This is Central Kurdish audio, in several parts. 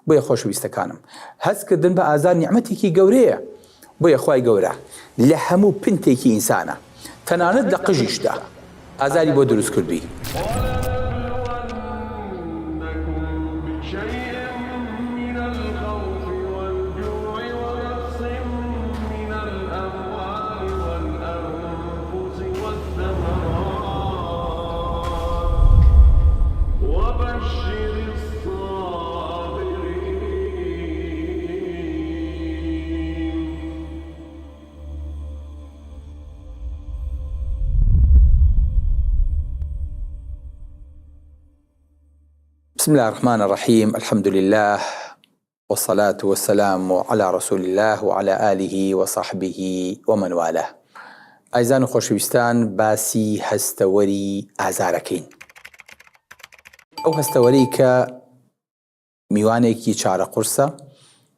بۆیە خۆشەویستەکانم هەست کردن بە ئازار نیعمەتێکی گەورەیە بۆیە خوای گەورە لە هەموو پنتێکی ئینسانە تەنانەت لە قژیشدا ئازاری بۆ دروست کردووی. بسم الله الرحمن الرحيم الحمد لله والصلاة والسلام علی رسول اللە وعلی آله وصحبه ومن والاه ئایزان و خۆشەویستان باسی هەستەوەری ئازارەکەین ئەو هەستەوەری کە میوانێکی چارە قورسە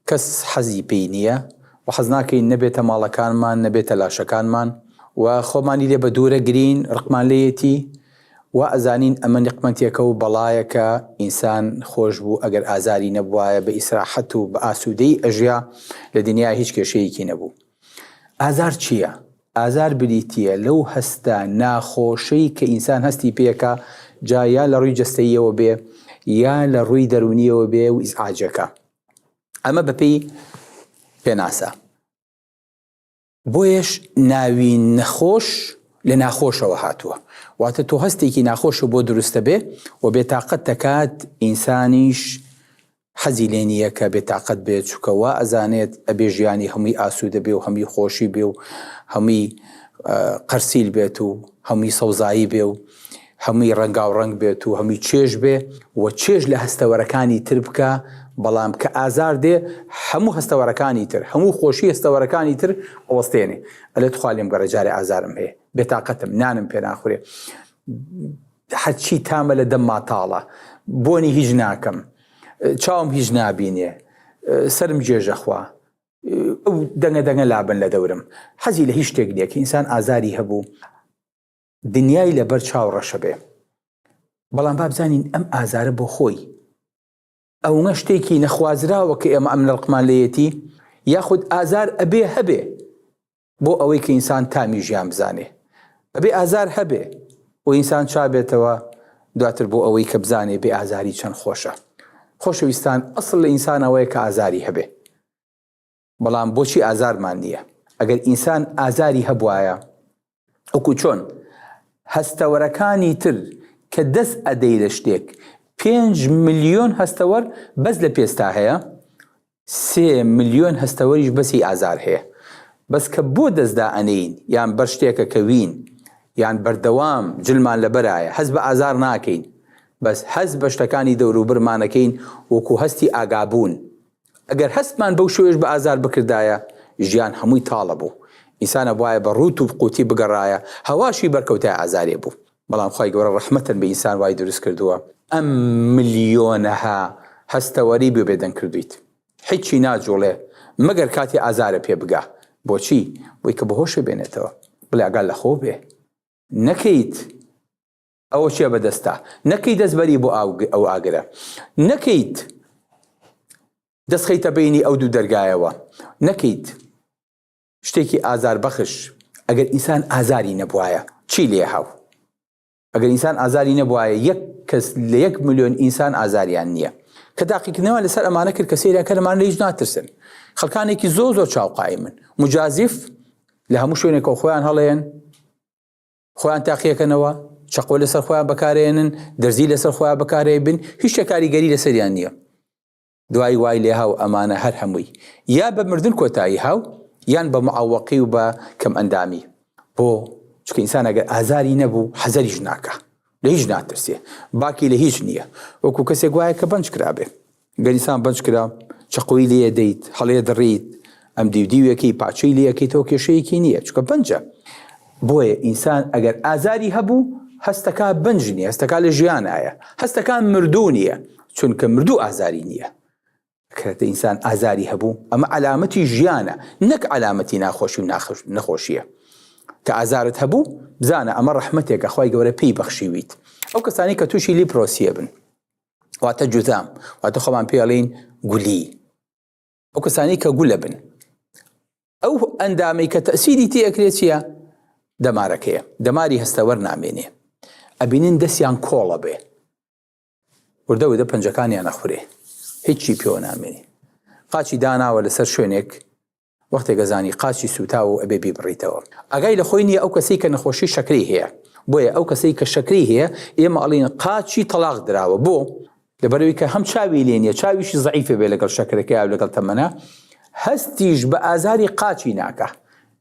کەس حەزی پێی نییە و حەز ناکەین نەبێتە ماڵەکانمان نەبێتە لاشەکانمان و خۆمانی لێ بە دوورە گرین ڕقمان لێیەتی وا ئەزانین ئەمە نیقمەتێکە و بەڵایەکە، ئینسان خۆش بوو ئەگەر ئازاری نەبوایە بە ئیسراحەت و بە ئاسوودەیی ئەژیا، لە دنیا هیچ کێشەیەکی نەبوو. ئازار چییە؟ ئازار بریتییە لەو هەستە ناخۆشەی کە ئینسان هەستی پێکا جا یا لە ڕووی جەستەییەوە بێ یا لە ڕووی دەروونییەوە بێ و ئیزعاجەکە. ئەمە بەپێی پێناسە. بۆیەش ناوی نەخۆش لە ناخۆشەوە هاتووە واتە تۆ هەستێکی ناخۆشە بۆ دروستە بێ و بێتاقەت دەکات ئینسانیش حەزی لێ نییە کە بێتاقەت بێت چونکە وا ئەزانێت ئەبێ ژیانی هەمووی ئاسوودە بێ و هەمووی خۆشی بێ و هەمووی قەرسیل بێت و هەمووی سەوزایی بێ و هەمووی ڕەنگاو ڕەنگ بێت و هەمووی چێژ بێ و چێژ لە هەستەوەرەکانی تر بکا، بەڵام کە ئازار دێ هەموو هەستەوەرەکانی تر، هەموو خۆشی هەستەوەرەکانی تر ئەوەستێنێ، ئەلێ تخوا لێم گەڕێ جارێ ئازارم هەیە، بێتاقەتم، نانم پێ ناخورێ، هەرچی تامە لە دەمما تاڵە، بۆنی هیچ ناکەم، چاوم هیچ نابینێ، سەرم گێژە خوا، ئەو دەنگە دەنگە لابەن لە دەورم. حەزی لە هیچ شتێک نییە کە ئینسان ئازاری هەبوو، دنیای لەبەر چاو ڕەشە بێ بەڵام با بزانین ئەم ئازارە بۆ خۆی ئەوە شتێکی نەخوازراوە کە ئێمە ئەم نرقمان لێیەتی یاخود ئازار ئەبێ هەبێ بۆ ئەوەی کە ئینسان تامی ژیان بزانێ ئەبێ ئازار هەبێ و ئینسان چابێتەوە دواتر بۆ ئەوەی کە بزانێ بێ ئازاری چەند خۆشە خۆشەویستان ئەسڵ لە ئینسان ئەوەیە کە ئازاری هەبێ بەڵام بۆچی ئازارمان نییە؟ ئەگەر ئینسان ئازاری هەبوایە وەکو چۆن هەستەوەرەکانی تر کە دەست ئەدەی لە شتێک 5 ملیۆن هەستەوەر بەس لە پێستا هەیە سێ ملیۆن هەستەوەریش بەسی ئازار هەیە بەس کە بۆ دەستدا ئەنین یان بەر شتێکە کەوین یان بەردەوام جلمان لەبەرایە هەست بە ئازار ناکەین بەس هەست بە شتەکانی دەوروبرمانەکەین وەکو هەستی ئاگابوون ئەگەر هەستمان بەو شێوەیەش بە ئازار بکردایە، ژیان هەمووی تاڵە بوو. ئینسان ئەبوایە بە ڕووت و قووتی بگەڕایە، هەواشی بەرکەوتایە ئازارێ بوو. بەڵام خوای گەورە ڕەحمەتەن بە ئینسان وای دروست کردووە، ئەم ملیۆنەها هەستەوەری بۆ بێدەنگ کردوویت. هیچی ناجوڵێ مەگەر کاتێ ئازارە پێ بگا. بۆچی؟ بۆی کە بەهۆشێ بێنێتەوە. بڵێ ئاگات لە خۆ بێ. نەکەیت. ئەوە چیە بەدەستە نەکەی دەست بەری بۆ ئەو ئاگرە نەکەیت دەست خەیتە بینی ئەو دوو دەرگایەوە نەکەیت شتێکی ئازار بەخش ئەگەر ئینسان ئازاری نەبوایە چی لێ هاو ئەگەر ئینسان ئازاری نەبوایە یەک کەس لە یەک ملیۆن ئینسان ئازاریان نییە کە تاقیکردنەوە لەسەر ئەمانە کرد کە سەیرەکە لەمان لە هیچ ناترسن خەڵکانێکی زۆر زۆر چاوقایمن مجازف لە هەموو شوێنێکەوە خۆیان هەڵێن خۆیان تاقیەکەنەوە، چەقۆ لەسەر خۆیان بەکارێنن، دەرزی لەسەر خۆیان بەکارێبن، هیچ شتێک کاریگەری لەسەریان نییە. دوای وای لێهاو ئەمانە هەر هەمووی یا بە مردن کۆتایی هاو یان بە معوەقی و بە کەم ئەندامی. بۆ؟ چونکە ئینسان ئەگەر ئازاری نەبوو حەزەریش ناکا، لە هیچ ناترسێ، باکی لە هیچ نییە، وەکو کەسێک وایە کە بەنج کرابێ. گەر ئینسان بەنج کرا چەقۆی لێ دەیت هەڵێ دڕیت ئەم دیو دیوێکی پاچەی لەکەیتەوە کێشەیەکی نییە چکە بەنجە بۆیە ئینسان ئەگەر ئازاری هەبوو هەستەکە بەنج نیە هەستەکە لە ژیانایە هەستەکان مردوو نییە چونکە مردوو ئازاری نییە کە ئینسان ئازاری هەبوو ئەمە علامەتی ژیانە نەک علامەتی ناخۆشی و نەخۆشیە کە ئازارت هەبوو بزانە ئەمە ڕەحمەتێکە خوای گەورە پێی بەخشیویت ئەو کەسانی کە تووشی leprosy ە بن واتە جوزام واتە خۆمان پێڵین گولی ئەو کەسانی کە گولە بن ئەو ئەندامەی کە تەسیری تێ ئەکرێت چییە؟ دەمارەکەیە دەماری هەستەوەر نامێنێ ئەبینین دەستیان کۆڵە بێ وردە وردە پەنجەکانیان ئەخورێ هیچی پێوە نامێنێ قاچی داناوە لەسەر شوێنێک وەختێک ئەزانی قاچی سووتاوە و ئەبێ بیبڕیتەوە. ئاگای لە خۆی نییە ئەو کەسەی کە نەخۆشی شەکرەی هەیە. بۆیە ئەو کەسەی کە شەکرەی هەیە ئێمە ئەڵێین قاچی تەڵاق دراوە. بۆ؟ لەبەرئەوەی کە هەم چاوی لێ نییە، چاویشی زەعیفە بێ لەگەڵ شەکرەکەیا و لەگەڵ تەمەنا، هەستیش بە ئازاری قاچی ناکا.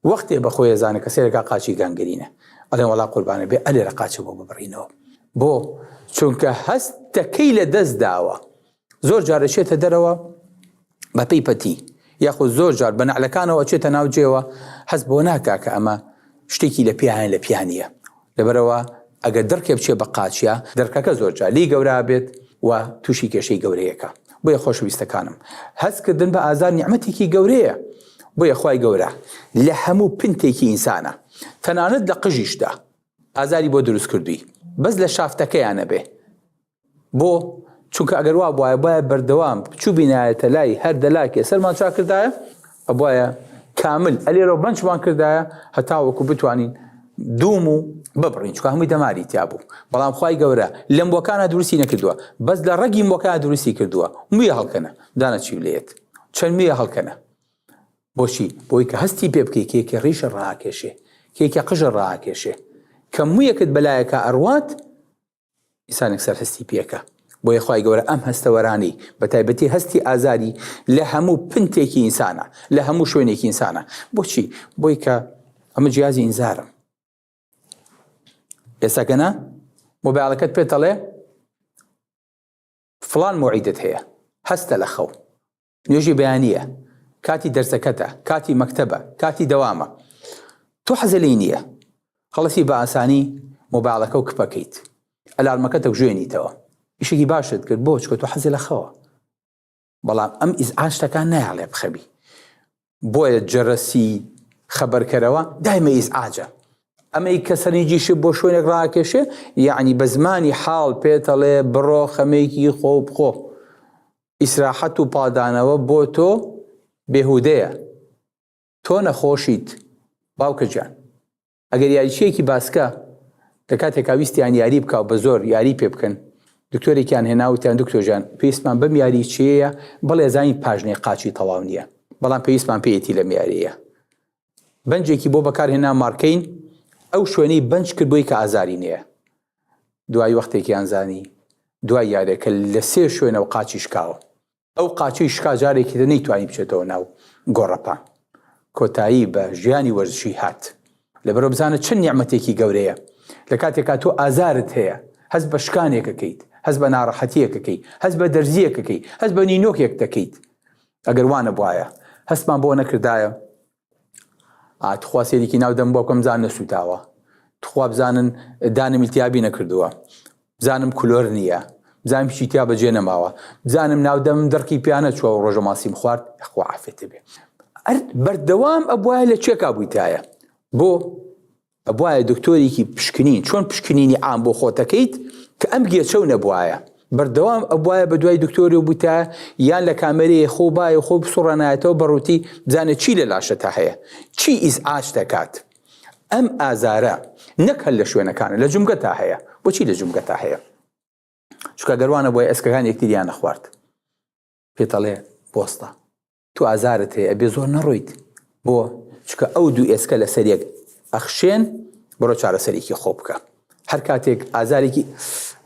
وەختێ بە خۆی ئەزانێ کە سەیرەکا قاچی گانگرینە. ئەڵێن وەڵا قوربانت بێ ئەلێرە قاچە بۆ ببڕینەوە. بۆ؟ چونکە هەستەکەی لە دەست داوە. زۆر جار ئەچێتە دەرەوە بە پێی پەتی یاخود زۆر جار بە نەعلەکانەوە ئەچێتە ناو جێوە هەست بۆ ناکا کە ئەمە شتێکی لە پیان لە پیانیە لەبەرەوە ئەگەر دڕکێ بچێ بە قاچیا دڕکەکە زۆر جار لی گەورە بێت و تووشی کێشەی گەورەیەکە بۆیە خۆشەویستەکانم هەستکردن بە ئازار نیعمەتێکی گەورەیە بۆیە خوای گەورە لە هەموو پنتێکی ئینسانە تەنانەت لە قژیشدا ئازاری بۆ دروست کردووی بەس لە شافتەکەیان نەبێ بۆ؟ چونکە ئەگەر وا بوایە بایە بەردەوام چوبینایەتە لای هەر دەلاکێ سەرمان چاک کردایە ئەبوایە کامل ئەلێرەوە بەنجمان کردایە هەتاوەکو بتوانین دوم و ببڕین چونکە هەمووی دەماری تیا بوو بەڵام خوای گەورە لە موەکانە دروستی نەکردووە بەس لە ڕەگی موەکانە دروستی کردووە مویە هەڵکەنە دانە چی لێت چەند مویە هەڵکەنە بۆچی بۆی کە هەستی پێ بکەی کێکێ ڕیشە ڕاکێشێ کێکە قژە ڕاکێشێ کە مویەکت بەلایەکە ئەڕوات ئینسانێک سەر هەستی پێکە بۆیە خوای گەورە ئەم هەستەوەرانەی بە تایبەتی هەستی ئازاری لە هەموو پنتێکی ئینسانە لە هەموو شوێنێکی ئینسانە بۆچی بۆی کە ئەمە جیازی ئینزارە ئێستاکەنا مۆبایلەکەت پێت دەڵێ فڵان مۆعیدت هەیە هەستە لە خەو نوێژی بەیانییە کاتی دەرسەکەتە کاتی مەکتەبە کاتی دەوامە تۆ حەزە لێی نییە هەڵسی بە ئاسانی مۆبایلەکە و کپەکەیت ئەلارمەکە تەکژێنیتەوە ئیشێکی باشت کرد بۆ چکە تۆ حەزی لە خەوە بەڵام ئەم ئیزعاج شتەکان نایەڵێ بخەوی بۆیە جەرەسی خەبەرکەرەوە دایمە ئیزعاجە. ئەمەی کە سەرنجیشت بۆ شوێنێک ڕاکێشێ یەعنی بە زمانی حاڵ پێتەڵێ بڕۆ خەمێکی خۆ بخۆ. ئیسراحەت و پادانەوە بۆ تۆ بێهودەیە. تۆ نەخۆشیت باوکە گیان. ئەگەر یاریچییەکی باسکە لە کاتێکا ویستیان یاری بکا و بە زۆر یاری پێ بکەن، دکتۆرێکیان هێنا وتیان دکتۆر گیان پێویستمان بەم یاریچییەیە، بەڵێ زانین پاژنەی قاچی تەواو نییە، بەڵام پێویستمان پێیەتی لەم یارییە. بەنجێکی بۆ بەکار هێنا مارکەین ئەو شوێنەی بەنج کرد بۆی کە ئازاری نییە. دوای وەختێکیان زانی دوای یاریەکە لە سێ شوێنەوە قاچی شکاوە. ئەو قاچەی شکا جارێکی تر نەیتوانی بچێتەوە ناو گۆڕەپان. کۆتایی بە ژیانی وەرزشی هات. لەبەرئەوە بزانە چەند نیعمەتێکی گەورەیە لە کاتێکا تۆ ئازارت هەیە، هەست بە شکانێک ئەکەیت، هەست بە ناڕەحەتییەک ئەکەی، هەست بە دەرزییەک ئەکەی، هەست بە نینۆکێک دەکەیت. ئەگەر وا نەبوایە، هەستمان بەوە نەکردایە ئا تخوا سەیرێکی ناو دەم بۆ بکەم بزانم نەسووتاوە، تخوا بزانن دانم ئیلتیابی نەکردووە، بزانم کلۆر نییە، بزانم هیچی تیا بەجێ نەماوە، بزانم ناو دەمم دڕکی پیا نەچووە ئەو ڕۆژە ماسیم خوارد، خوا عافێتێ بێ. ئەر بەردەوام ئەبوایە لە کوێکا بوویتایە؟ بۆ؟ ئەبوایە دکتۆرێکی پشکنین چۆن پشکنینی عام بۆ خۆتەکەیت کە ئەم گێچەو نەبوایە بەردەوام ئەبوایە بە دوای دکتۆری و بوتایە یان لە کامێرەیە خۆ بایە خۆ بسوڕێنایەتەوە بە ڕووتی بزانێت چی لە لاشەتا هەیە چی ئیزعاج دەکات ئەم ئازارە نەک هەر لە شوێنەکانە لە جومگەتا هەیە بۆچی لە جومگەتا هەیە چونکە گەر وانە بۆیە ئێسکەکان یەکتریان نەخوارد پێتەڵێ بۆستە تۆ ئازارت هەیە ئەبێ زۆر نەڕۆیت بۆ چکە ئەو دوو ئێسکە لەسەر یەک ئەخشێن بڕۆ چارەسەرێکی خۆ بکە هەر کاتێک ئازارێکی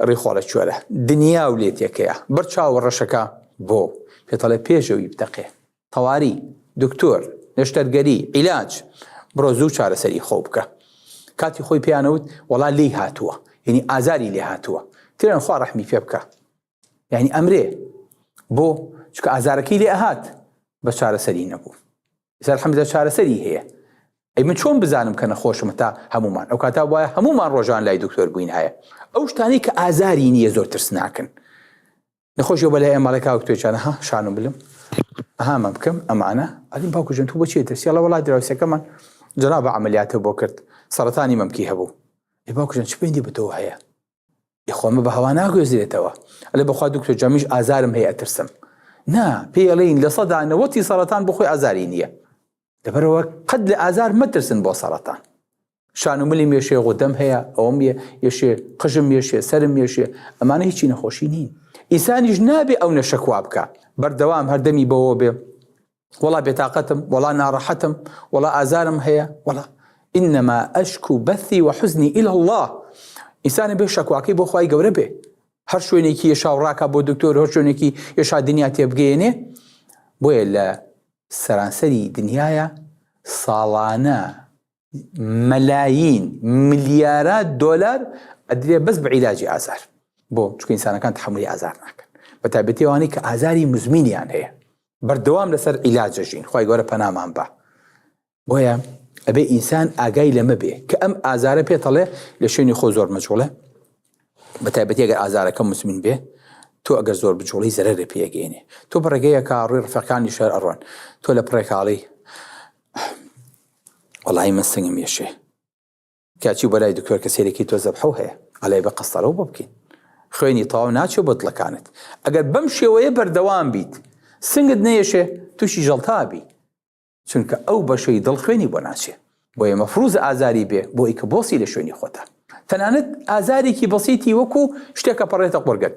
ڕیخۆڵە کوێرە دنیا و لێتێکەیە بەر چاوە ڕەشەکە بۆ پێتەڵێ پێشەوی بتەقێ تەواری دکتۆر نەشتەرگەری عیلاج بڕۆ زوو چارەسەری خۆ بکە کاتی خۆی پێیانەوت وەڵا لێی هاتووە یعنی ئازاری لێ هاتووە ترێن خوا ڕەحمی پێ بکە یعنی ئەمرێ بۆ چکە ئازارەکەی لێ ئەهات بە چارەسەری نەبوو ئێستا الحمدلله چارەسەری هەیە ئەی من چۆن بزانم کە نەخۆشم تا هەمومان ئەو کاتا وایە هەمومان ڕۆژان لای دکتۆر بووین هەیە ئەو شتانەی کە ئازاری نییە زۆر ترسناکن نەخۆشی بەلای ئەمەڵێ کاک توێچانە ها شانم بلم ئەهامە بکەم ئەمانە ئەلیم باوکو ژن تو بۆچی ترسی ئەڵێ وەڵا دراوسێکەمان جەناب عەمەلیاتە بۆ کرد سەرەتانی مەمکی هەبوو ئەی باوکو ژن چ پەیوەندی بە تۆوە هەیە ئێ خۆ ئەمە بە هەوا ناگوێزرێتەوە ئەلێ بەخوا دکتۆر جامیش ئازارم هەیە ئەترسم. نا پێڵین 90% سەرەتان بۆ خۆی ئازاری نییە لەبەرەوە قەت لە ئازار مەترسن بۆ سەرەتان شان و ملم یەشێ غودەم هەیە ئەوم یەشێ قژم یەشێ سەرم یەشێ ئەمانە هیچی نەخۆشی نین ئینسانیش نابێ ئەو نەشەکوا بکە بەردەوام هەردەمی بەوە بێ وەڵا بێتاقەتم وەڵا ناڕەحەتم وەڵا ئازارم هەیە وەڵا إنما أشكو بثي وحزني إلى الله ئینسانە بێ شەکواکەی بۆ خوای گەورە بێ هەر شوێنێکی یەشا و ڕاکا بۆ دکتۆر هەر شوێنێکی یەشا دنیا تێبگەیەنێ بۆیە لە سەرانسەری دنیاە ساڵانە مەلایین ملیارات دۆلار ئەدرێ بەس بە عیلاجی ئازار بۆ چونکە ئینسانەکان تەحەمولی ئازار ناکەن بە تایبەتی ئەوانەی کە ئازاری مزمینیان هەیە بەردەوام لەسەر عیلاج ژین خوای گەورە پەنامان بە بۆیە ئەبێ ئینسان ئاگای لەمە بێ کە ئەم ئازارە پێتەڵێ لە شوێنی خۆ زۆر مەجوڵێ بە تایبەتی ئەگەر ئازارەکە مزمین بێ تۆ ئەگەر زۆر بجوڵی زەرەرە پێگەینێ تۆ بەڕێگەیەکە ڕووی ڕفەکانی شەر ئەڕۆن تۆ لە پڕێکاڵی وەڵی من سنگم یەشێ کاچی بەلای دکتۆر کە سێرێکی تۆ زەبحەو هەیە ئەڵێ بە قەستەرەوە بۆ بکەین خوێنی تەواو ناچێ بۆ دڵەکانت ئەگەر بەم شێوەیە بەردەوام بیت سنگت نەیەشێ تووشی ژەڵتا بی چونکە ئەو بەشەی دڵ خوێنی بۆ ناچێ بۆیە مەفروز ئازاری بێ بۆی کە بۆسی لە شوێنی خۆتە تەنانەت ئازارێکی بەسیتی وەکو شتێکە پەڕێتە قۆرگەت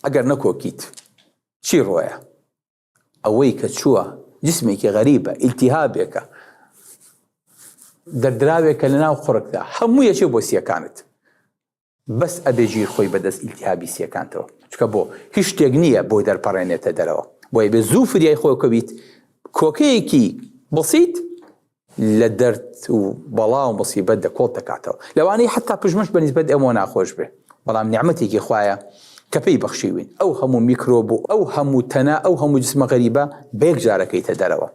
ئەگەر نەکۆکیت چی ڕۆیە ئەوەی کە چووە جسمێکی غەریبە ئیلتیهابێکە دەردراوێکە لە ناو قوڕگدا هەموو یەکێ بۆ سیەکانت بەس ئەبێ ژیر خۆی بەدەست ئیلتیهابی سیەکانتەوە چکە بۆ هیچ شتێک نییە بۆی دەرپەڕێنێتە دەرەوە بۆیە بێ زوو فریای خۆ کەویت کۆکەیەکی بەسیت لە دەرد و بەڵا و موسیبەت دەکۆڵ دەکاتەوە. لەوانەیە حەتا پژمەش بە نیسبەت ئێمەوە ناخۆش بێ، بەڵام نیعمەتێکی خوایە کە پێی بەخشیوین. ئەو هەموو میکرۆب و ئەو هەموو تەنە، ئەو هەموو جسمە غەریبە بە یەک جار ئەکەیتە دەرەوە.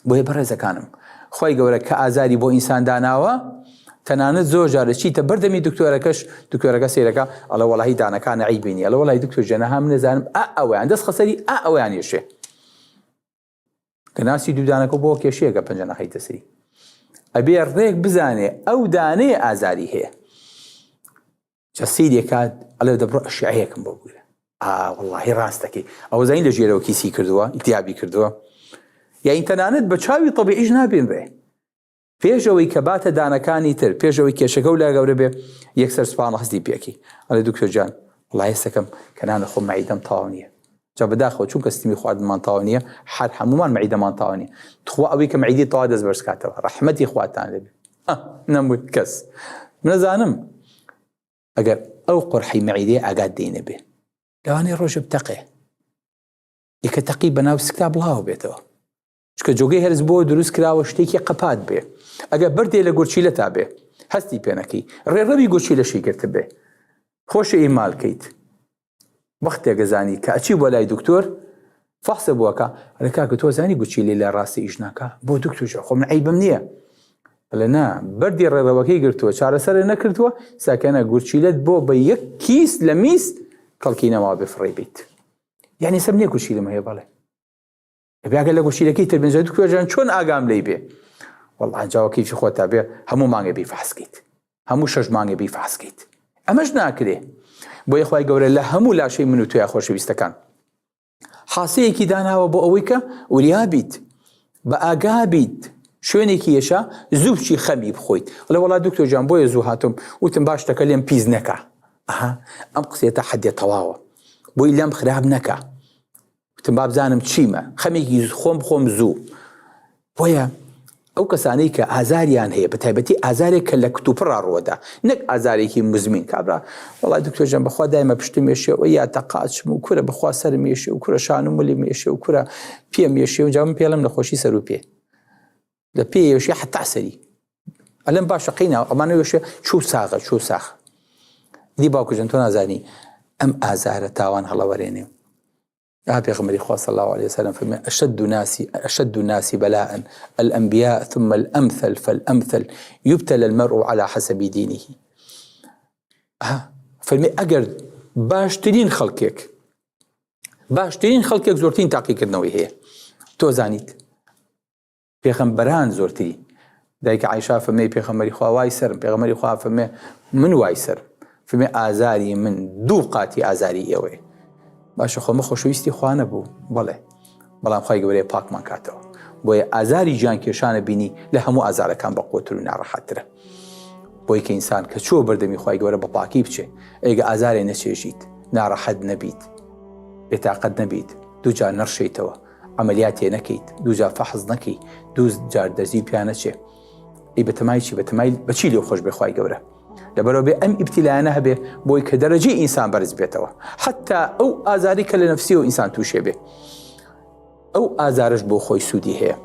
بۆیە بەڕێزەکانم، خوای گەورە کە ئازاری بۆ ئینسان داناوە، تەنانەت زۆر جار ئەچیتە بەر دەمی دکتۆرەکەش، دکتۆرەکە سەیرەکا ئەڵێ وەڵاهی دانەکانە عەیبی نییە، ئەڵێ وەڵاهی دکتۆر گیان ئەها من ئەزانم ئا ئەوەیان دەست خەسەری ئا ئەوەیان یەشێ. کە ناسی دوو دانەکە بۆ کێشەیەکە پەنجە نەخەیتە سەری ئەبێ ڕێک بزانێ ئەو دانەیە ئازاری هەیە چە سیرێکات ئەڵێ دەبڕۆ ئەشعەیەکم بۆ بگرە وڵی ڕاستەکەی ئەوە زانین لە ژێرەوە کیسی کردووە ئیتیابی کردووە یاین تەنانەت بە چاوی طبیعیش نابینرێ پێش ئەوەی کە باتە دانەکانی تر، پێش ئەوەی کێشەکە و لا گەورە بێ، یەکسەر سوپان هەستی پێکی. ئەڵێ دکتۆر گیان، وەڵا هەستەکەم کە نان ئەخۆم مەعیدەم تەواو نییە. جا بەداخەوە چونکە سیستمی خواردنمان تەواو نییە، هەر هەموومان مەعیدەمان تەواو نییە. تخوا ئەوەی کە مەعیدەی تەواو دەست بەرز کاتەوە. ڕەحمەتی خواتان لێ بێ. ئە، نەموت کەس. من ئەزانم ئەگەر ئەو قورحەی مەعیدەیە ئاگات لێی نەبێ، لەوانەیە ڕۆژێ بتەقێ. یەکە تەقی بەناو سکتا بڵاوە بێتەوە. چونکە جۆگەی هەرس بۆ دروست کراوە شتێکی قەپات بێ ئەگەر بەردێ لە گورچیلە تا بێ هەستی پێنەکەی ڕێڕەوی گورچیلەشی گرتبێ خۆشە ئیمال کەیت وەختێک گەزانی کە ئەچی بۆ لای دکتۆر فەحسە بووەکە ئەڵێ کاکە تۆ زانی گورچیلەی لە ڕاستی ئیش ناکا بۆ دکتۆر خۆ من عەیبم نییە ئەڵێ نا بەردی ڕێڕەوەکەی گرتووە چارەسەر نەکردووە ساکەنە گورچیلەت بۆ بە یەک کیس لە میز کەڵکی نەما بفڕی بیت یعنی سەم نییە گورچیلم هەیە بەڵێ ئەبێ ئاگا لە گورچیلەکەی تر بێ دکتۆر جان چۆن ئاگام لێی بێ وەڵا جاوە کەیفی خۆتا بێ هەموو مانگێ بی فحسکەیت هەموو شەش مانگێ بی فحسکەیت ئەمەش ناکرێ بۆیە خوای گەورە لە هەموو لاشەی من و تویا خۆشەویستەکان حاسەیەکی داناوە بۆ ئەوەی کە وریا بیت بە ئاگا بیت شوێنێکی یەشا زوو بچی خەمی بخۆیت ئەڵێ وەڵا دکتۆر جان بۆیە زوو هاتم وتم باش شتەکە لێم پیس نەکا ئەها ئەم قسەیە تا حەدێ تەواوە بۆی لەم خراپ نەکا وتم با بزانم چیمە خەمێکی خۆم بخۆم زوو بۆیە ئەو کەسانەی کە ئازاریان هەیە بە تایبەتی ئازارێک کە لە کتوپڕا ڕووەدا نەک ئازارێکی مزمین کابرا وڵای دکتۆر جان بەخوا دایمە پشتم ێشێ و یا تەقاچم و کورە بەخوا سەرم ێشێ و کورە شان و ملم ێشێ و کورە پێم ێشێ و جا من پێڵم نەخۆشی سەر و پێ لە پێ ێشێ حتا سەری ئەلم باشە قینا ئەمانە ێشێ چوو ساغە چوو ساغ دی باوکژن تۆ نازانی ئەم ئازارە تاوان هەڵەوەرێنێ ئا پێغەمبەری خوا صلی الله علیه وسلم فەرمی اشد الناس اشد الناس بلاء الانبیاء ثم الامثل فالامثل يبتلى المرء على حسب دينه فەرمی ئەگەر باشترین خەڵکێک باشترین خەڵکێک زۆرترین تاقیکردنەوەی هەیە تۆ زانیت پێغەمبەران زۆرترین. دایکە عایشە فەرمووی پێغەمبەری خوا وای سەرم، پێغەمبەری خوا فەرمووی من وای سەرم. فەرمووی ئازاری من دوو قاتی ئازاری ئێوەیە. باشە خۆمە خۆشەویستی خوا نەبوو بەڵێ بەڵام خوای گەورەیە پاکمان کاتەوە بۆیە ئازاری گیان کێشانە بینی لە هەموو ئازارەکان بە قوتر و ناڕەحەترە بۆی کە ئینسان کە چووە بەردەمی خوای گەورە بە پاکی بچێ ئەیگە ئازارێ نەچێژیت ناڕەحەت نەبیت بێتاقەت نەبیت دووجار نەڕشیتەوە عملیاتێ نەکەیت دووجار فەحز نەکەی دوو جار دەزی پیانەچێ نەچێ ئەی بەتەمای چی بەتەمای بەچی لێ خۆش بێ خوای گەورە لەبەرەوە بێ ئەم ئیبتیلایانە هەبێ بۆی کە دەرەجەی ئینسان بەرز بێتەوە حتا ئەو ئازاری کە لە نەفسی و ئینسان تووشێ بێ ئەو ئازارش بۆ خۆی سوودی هەیە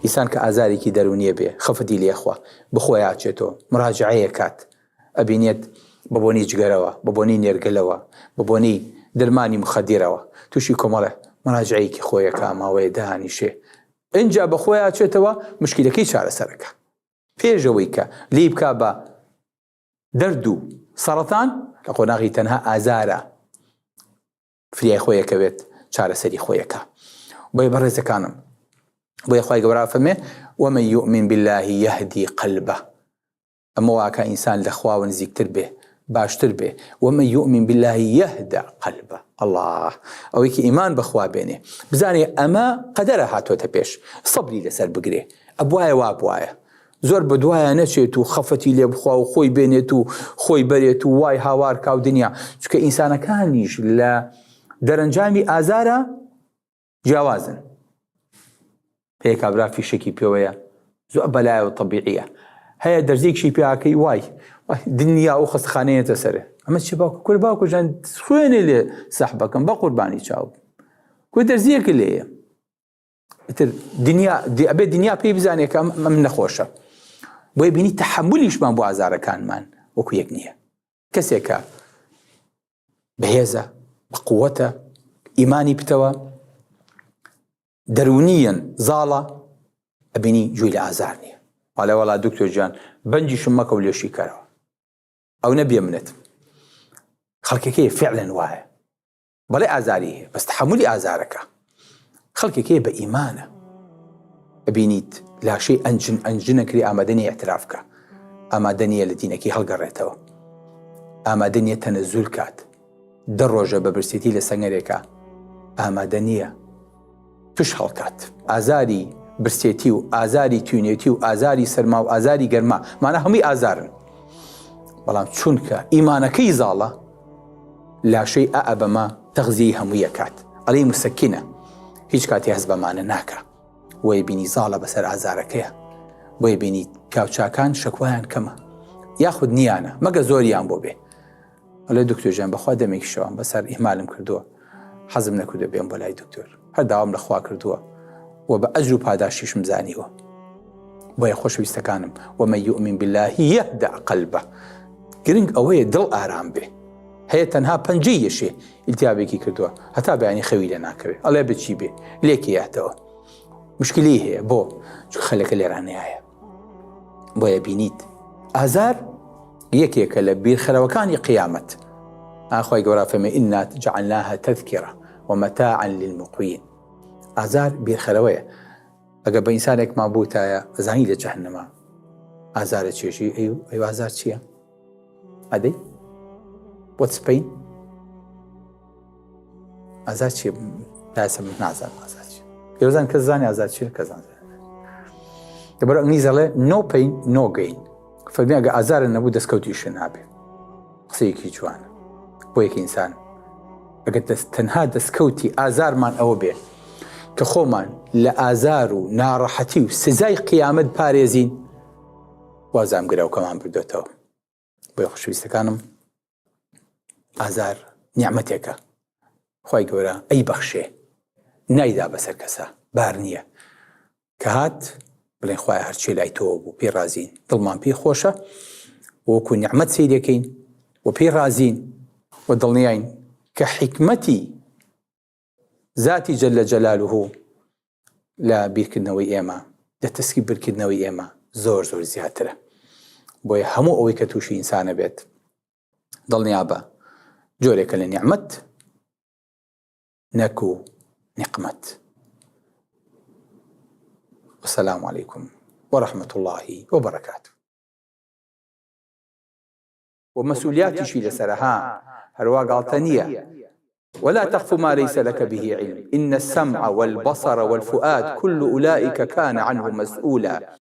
ئینسان کە ئازارێکی دەرونیە بێ خەفەتی لێخوا بخۆیاچێتەوە مراجعەیە کات ئەبینێت بە بۆنی جگەرەوە بە بۆنی نێرگەلەوە بە بۆنی دەرمانی مخدیرەوە تووشی کۆمەڵە مراجعەیەکی خۆیەکە ماوەیە دانیشێ ئینجا بەخۆیا چێتەوە مشکلەکەی چارەسەرەکە پێش ئەوەی کە لێی بکا بە دەرد و سەڕەتان لە قۆناغی تەنها ئازارە فریای خۆی ئەکەوێت چارەسەری خۆی ئەکا بۆیە بەڕێزەکانم بۆیە خوای گەورە فەرمێ ومن یؤمن بالله یهدی قلبه ئەمە واکا ئینسان لە خواوە نزیکتر بێ باشتر بێ ومن یؤمن بالله یهدە قلبە ئەڵا ئەوەی کە ئیمان بەخوا بێنێ بزانێ ئەمە قەدەرە هاتۆتە پێش سەبری لەسەر بگرێ ئەبوایە وا بوایە زۆر بەدوایە نەچێت و خەفەتی لێ بخوا و خۆی بێنێت و خۆی بەرێت و وای هاوار کا و دنیا چونکە ئینسانەکانیش لە دەرەنجامی ئازارە جیاوازن هەیە کابرا فیشەکی پێوەیە زۆر بەلایەوە تەبیعیە هەیە دەرزیەکشی پیاکەی وای دنیا و خەستخانەیەتە سەرێ ئەمە چی باوکە کورە باوکە ژان خوێنێ لێ سەحبەکەم بە قوربانی چاو کو دەرزیەکە لێیە ئیتر دنیا ئەبێ دنیا پێی بزانێت کە ئەم نەخۆشە بۆیە بینی تەحەمولیشمان بۆ ئازارەکانمان وەکو یەک نییە کەسێکە بەهێزە بە قووەتە ئیمانی پتەوە دەرونیەن زاڵە ئەبینی گوێی لە ئازار نییە ئەڵێ وەڵا دکتۆر گیان بەنجیشم مەکە و لێشی کەرەوە ئەو نەبیە منەت خەڵکەکەی فعلەن وایە بەڵێ ئازاری هەیە بەس تەحەمولی ئازارەکە خەڵکێک هەیە بە ئیمانە ئەبینیت لاشەی ئەنجن ئەنجنە کری ئامادە نیە اعتراف کە ئامادە نییە لە دینەکەی هەڵگەڕێتەوە ئامادە نییە تەنەزول کات دە ڕۆژە بە برسێتی لە سەنگەرێکە ئامادە نییە پش هەڵکات. ئازاری برسێتی و ئازاری تینوێتی و ئازاری سەرما و ئازاری گەرما مانە هەمووی ئازارن بەڵام چونکە ئیمانەکەی زاڵە لاشەی ئا بەمە تەغزیەی هەمووی ئەکات ئەڵێی مسەکینە هیچ کاتێ هەست بەمانە ناکا بۆیە بینی زاڵە بەسەر ئازارەکەیە بۆیە بینی پیاوچاکان شەکوایان کەمە یاخود نیانە مەگە زۆریان بۆ بێ ئەڵێ دکتۆر ژیان بەخوا دەمێکی شەوان بەسەر ئیهمالم کردووە حەزم نەکردو بێم بۆ لای دکتۆر هەر داوام لە خوا کردووە و بە ئەجر و پاداشتیشم زانیوە بۆیە خۆشەویستەکانم ومن یؤمن بالله یهدع قلبه گرنگ ئەوەیە دڵ ئارام بێ هەیە تەنها پەنجەی یەشێ ئیلتیابێکی کردووە هەتا بەیانی خەوی لێ ناکەوێ ئەڵێ بچی بێ لێکی یاتەوە مشکلی هەیە بۆ چونکە خەلەکە لێرانەیە بۆیە بینیت ئازار یەکێکە لە بیرخەرەوەکانی قیامەت ئاخوای گەورە فەرمی إنا جعلناها تذکرە ومتاعا للمقوین ئازار بیرخەرەوەیە ئەگەر بە ئینسانێکمان بوتایە ئەزانی لە جەهەنەمە ئازارە چێژی ئەی ئەی ئازار چییە ئەدەی What's pain ئازار چیە تاسە من نازانم ئازار چیە پێوەزان کەس زانانی ئازار چیە کەس نازانێت لەبەر ئەنگلیز ئەڵێ no pain no gain فەرمی ئەگە ئازارە نەبوو دەستکەوتیشە نابێ قسەیەکی جوانە بۆ یەک ئینسان ئەگەر دەست تەنها دەستکەوتی ئازارمان ئەوە بێ کە خۆمان لە ئازار و ناڕەحەتی و سزای قیامەت پارێزین وازام گرەوکەمان بردێتەوە بۆیە خۆشەویستەکانم ئازار نیعمەتێکە خی گەورە ئەی بەخشێ نایدا بەسەر کەسە بار نییە کە هات بڵێن خخوای هەرچی لای تۆ بوو پێی ڕازین دڵمان پێی خۆشە وەکو نیعممەت سیرەکەین و پێی ڕازین و دڵنیاین کە حکمەتی زاتی جل جلالە لە بیرکردنەوەی ئێمە لە تەسکی بیرکردنەوەی ئێمە زۆر زۆر زیاترە بۆیە هەموو ئەوەی کە تووشی ئینسانە بێت دڵنیابە جۆرێکە لە نیعممەت نەکو نقمەت والسلام عليكم ورحمة الله وبركاته و مەسولیاتیشی لەسەرە ها هەروا گاڵتە نییە. ولا تقف ما ليس لك به علم إن السمع والبصر والفؤاد كل أولئك كان عنه مسؤولا.